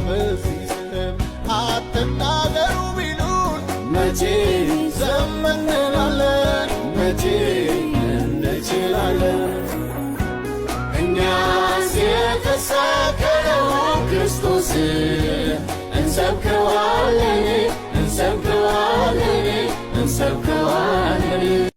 በዚህ ስም አትናገሩ ቢሉን መቼ ዝም እንላለን? መቼ እንችላለን? እኛስ የተሰቀለውን ክርስቶስ እንሰብከዋለን፣ እንሰብከዋለን፣ እንሰብከዋለን።